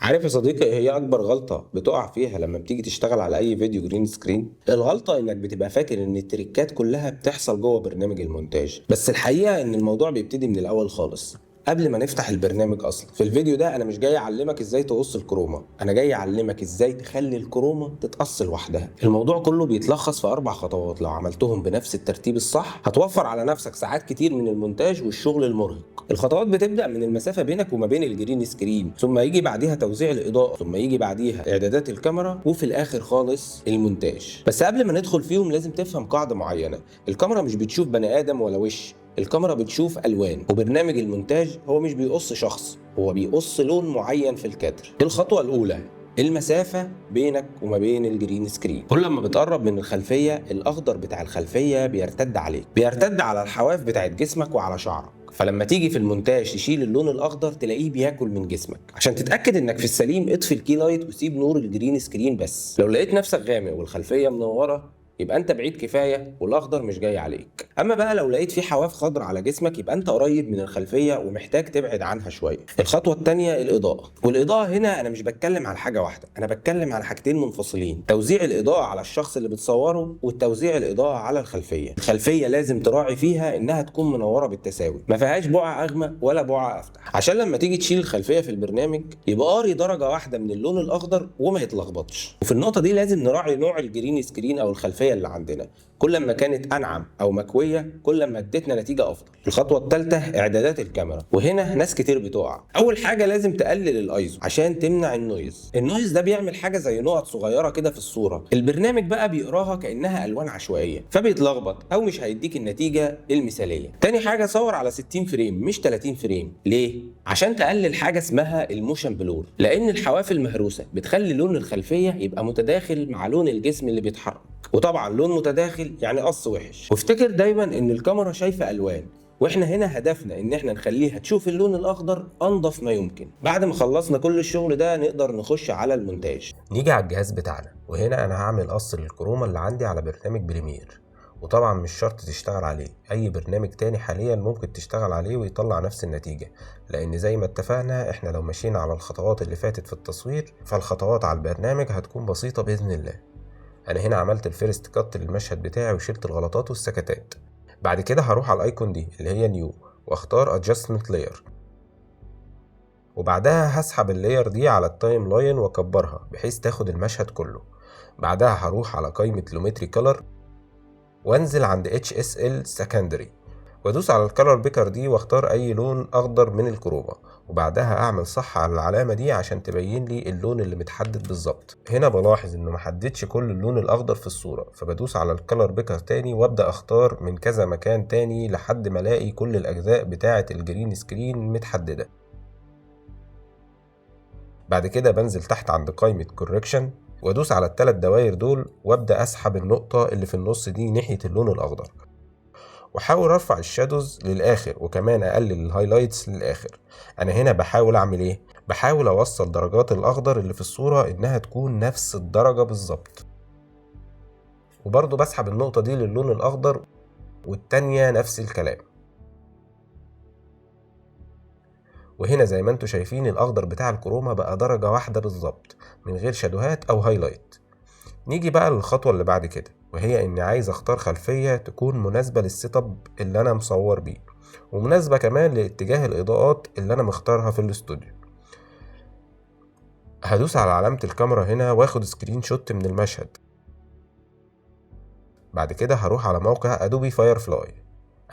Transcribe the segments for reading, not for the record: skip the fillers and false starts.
عارف يا صديقي، إيه هي اكبر غلطة بتقع فيها لما بتيجي تشتغل على اي فيديو green screen؟ الغلطة انك بتبقى فاكر ان التريكات كلها بتحصل جوه برنامج المونتاج، بس الحقيقة ان الموضوع بيبتدي من الاول خالص قبل ما نفتح البرنامج اصلا. في الفيديو ده انا مش جاي اعلمك ازاي تقص ال chroma، انا جاي اعلمك ازاي تخلي ال chroma تتقص لوحدها. الموضوع كله بيتلخص في 4 خطوات، لو عملتهم بنفس الترتيب الصح هتوفر على نفسك ساعات كتير من المونتاج والشغل المرهق. الخطوات بتبدا من المسافة بينك وما بين ال green screen، ثم يجي بعديها توزيع الاضاءة، ثم يجي بعديها اعدادات الكاميرا، وفي الاخر خالص المونتاج. بس قبل ما ندخل فيهم لازم تفهم قاعدة معينة، الكاميرا مش بتشوف بني ادم ولا وش، الكاميرا بتشوف الوان، وبرنامج المونتاج هو مش بيقص شخص، هو بيقص لون معين في الكادر. الخطوة الاولى المسافة بينك وما بين ال green screen. كل ما بتقرب من الخلفية الأخضر بتاع الخلفية بيرتد عليك، بيرتد على الحواف بتاعت جسمك وعلى شعرك، فلما تيجي في المونتاج تشيل اللون الأخضر تلاقيه بياكل من جسمك. عشان تتأكد إنك في السليم اطفي ال key light وسيب نور ال green screen بس. لو لقيت نفسك غامق والخلفية منورة يبقى انت بعيد كفاية والاخضر مش جاي عليك. اما بقى لو لقيت في حواف خضر على جسمك يبقى انت قريب من الخلفية ومحتاج تبعد عنها شوية. الخطوة الثانية الاضاءة، والاضاءة هنا انا مش بتكلم على حاجة واحدة، انا بتكلم على حاجتين منفصلين، توزيع الاضاءة على الشخص اللي بتصوره والتوزيع الاضاءة على الخلفية. الخلفية لازم تراعي فيها انها تكون منورة بالتساوي، ما فيهاش بقعة اغمق ولا بقعة افتح، عشان لما تيجي تشيل الخلفية في البرنامج يبقى قاري درجه واحدة من اللون الاخضر وما يتلخبطش. وفي النقطة دي لازم نراعي نوع ال green screen او الخلفية اللي عندنا، كل ما كانت انعم او مكويه كل ما ادتنا نتيجة افضل. الخطوة الثالثة اعدادات الكاميرا، وهنا ناس كتير بتقع. اول حاجة لازم تقلل الايزو عشان تمنع ال noise. ال noise ده بيعمل حاجة زي نقط صغيرة كده في الصورة، البرنامج بقى بيقراها كانها الوان عشوائية فبيتلخبط او مش هيديك النتيجة المثالية. تاني حاجة صور على 60 frame مش 30 frame. ليه؟ عشان تقلل حاجة اسمها ال motion blur، لان الحواف المهروسه بتخلي لون الخلفية يبقى متداخل مع لون الجسم اللي بيتحرك، وطبعا لون متداخل يعني قص وحش. وافتكر دايما ان الكاميرا شايفه الوان، واحنا هنا هدفنا ان احنا نخليها تشوف اللون الاخضر انضف ما يمكن. بعد ما خلصنا كل الشغل ده نقدر نخش على المونتاج. نيجي على الجهاز بتاعنا، وهنا انا هعمل قص لل chroma اللي عندي على برنامج Premiere، وطبعا مش شرط تشتغل عليه، اي برنامج تاني حاليا ممكن تشتغل عليه ويطلع نفس النتيجة، لان زي ما اتفقنا احنا لو مشينا على الخطوات اللي فاتت في التصوير فالخطوات على البرنامج هتكون بسيطة بإذن الله. انا هنا عملت ال first cut للمشهد بتاعي وشلت الغلطات والسكتات. بعد كده هروح على ال icon دي اللي هي new واختار adjustment layer، وبعدها هسحب ال layer دي على ال timeline واكبرها بحيث تاخد المشهد كله. بعدها هروح على قائمة Lumetri Color وانزل عند HSL Secondary وادوس على ال color picker دي واختار اي لون اخضر من ال chroma، وبعدها اعمل صح على العلامة دي عشان تبين لي اللون اللي متحدد بالظبط. هنا بلاحظ انه محددش كل اللون الاخضر في الصورة، فبدوس على ال color picker تاني وابدأ اختار من كذا مكان تاني لحد ما الاقي كل الاجزاء بتاعة ال green screen متحددة. بعد كده بنزل تحت عند قائمة correction وادوس على التلات دواير دول وابدأ اسحب النقطة اللي في النص دي ناحية اللون الاخضر، واحاول ارفع ال shadows للاخر وكمان اقلل ال highlights للاخر. انا هنا بحاول اعمل ايه؟ بحاول اوصل درجات الاخضر اللي في الصورة انها تكون نفس الدرجة بالظبط، وبرضه بسحب النقطة دي للون الاخضر والتانية نفس الكلام. وهنا زي ما انتوا شايفين الاخضر بتاع ال chroma بقى درجة واحدة بالظبط من غير شادوهات او highlight. نيجي بقى للخطوة اللي بعد كده، وهي اني عايز اختار خلفية تكون مناسبة لل setup اللي انا مصور بيه، ومناسبة كمان لاتجاه الاضاءات اللي انا مختارها في الاستوديو. هدوس على علامة الكاميرا هنا واخد screenshot من المشهد. بعد كده هروح على موقع Adobe Firefly.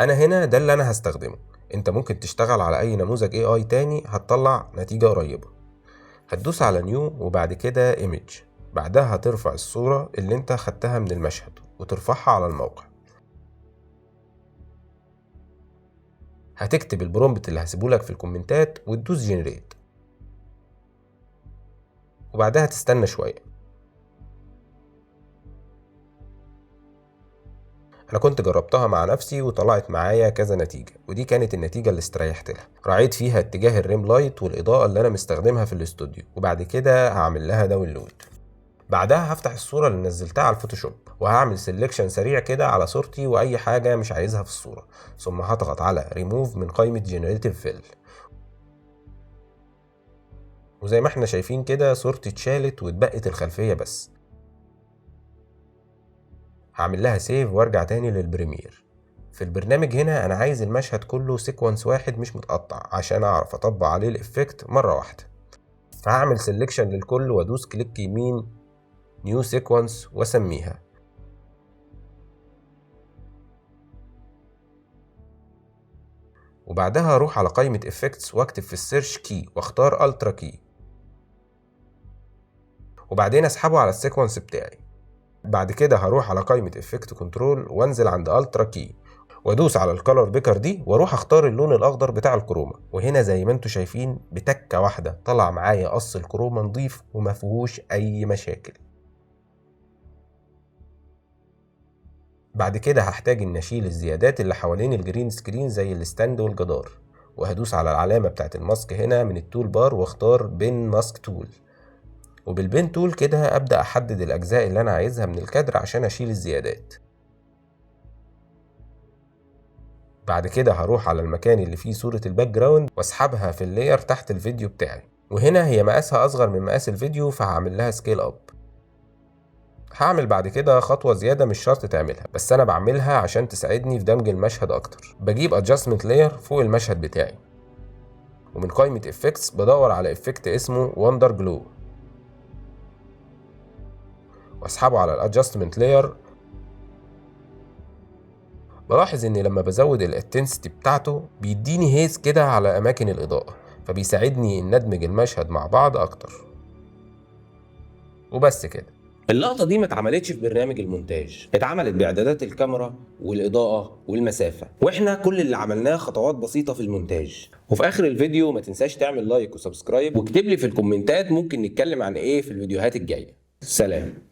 انا هنا ده اللي انا هستخدمه، انت ممكن تشتغل على اي نموذج AI تاني هتطلع نتيجة قريبة. هتدوس على new وبعد كده image، بعدها هترفع الصورة اللي انت خدتها من المشهد وترفعها على الموقع. هتكتب ال prompt اللي هسيبهولك في الكومنتات وتدوس generate، وبعدها تستنى شوية. انا كنت جربتها مع نفسي وطلعت معايا كذا نتيجة، ودي كانت النتيجة اللي استريحت لها. راعيت فيها اتجاه ال rim light والإضاءة اللي انا مستخدمها في الاستوديو، وبعد كده هعمل لها download. بعدها هفتح الصورة اللي نزلتها على ال Photoshop وهعمل selection سريع كده على صورتي واي حاجة مش عايزها في الصورة، ثم هضغط على ريموف من قائمة generative fill، وزي ما احنا شايفين كده صورتي اتشالت واتبقت الخلفية بس. هعمل لها save وارجع تاني لل Premiere. في البرنامج هنا انا عايز المشهد كله sequence واحد مش متقطع عشان اعرف اطبق عليه ال effect مرة واحدة. فهعمل selection للكل وادوس click يمين new sequence واسميها. وبعدها اروح على قائمة effects واكتب في ال search key واختار ultra key، وبعدين اسحبه على ال sequence بتاعي. بعد كده هروح على قائمة effect control وانزل عند ultra key وادوس على ال color picker دي واروح اختار اللون الاخضر بتاع ال chroma. وهنا زي ما انتم شايفين بتكه واحدة طلع معايا قص ال chroma نضيف وما فيهوش اي مشاكل. بعد كده هحتاج ان اشيل الزيادات اللي حوالين ال green screen زي ال stand والجدار، وهدوس على العلامة بتاعت ال mask هنا من ال toolbar واختار pen mask tool، وبال pen tool كده ابدا احدد الاجزاء اللي انا عايزها من الكادر عشان اشيل الزيادات. بعد كده هروح على المكان اللي فيه صورة ال background واسحبها في ال layer تحت الفيديو بتاعي، وهنا هي مقاسها اصغر من مقاس الفيديو فهعمل لها scale up. هعمل بعد كده خطوة زيادة مش شرط تعملها، بس انا بعملها عشان تساعدني في دمج المشهد اكتر. بجيب adjustment layer فوق المشهد بتاعي، ومن قائمة effects بدور على effect اسمه wonder glow واسحبه على ال adjustment layer. بلاحظ ان لما بزود ال intensity بتاعته بيديني haze كده على اماكن الاضاءة، فبيساعدني ان ادمج المشهد مع بعض اكتر. وبس كده. اللقطة دي ما اتعملتش في برنامج المونتاج، اتعملت باعدادات الكاميرا والاضاءة والمسافة، واحنا كل اللي عملناه خطوات بسيطة في المونتاج. وفي اخر الفيديو ما تنساش تعمل like و subscribe، واكتب لي في الكومنتات ممكن نتكلم عن ايه في الفيديوهات الجاية. سلام.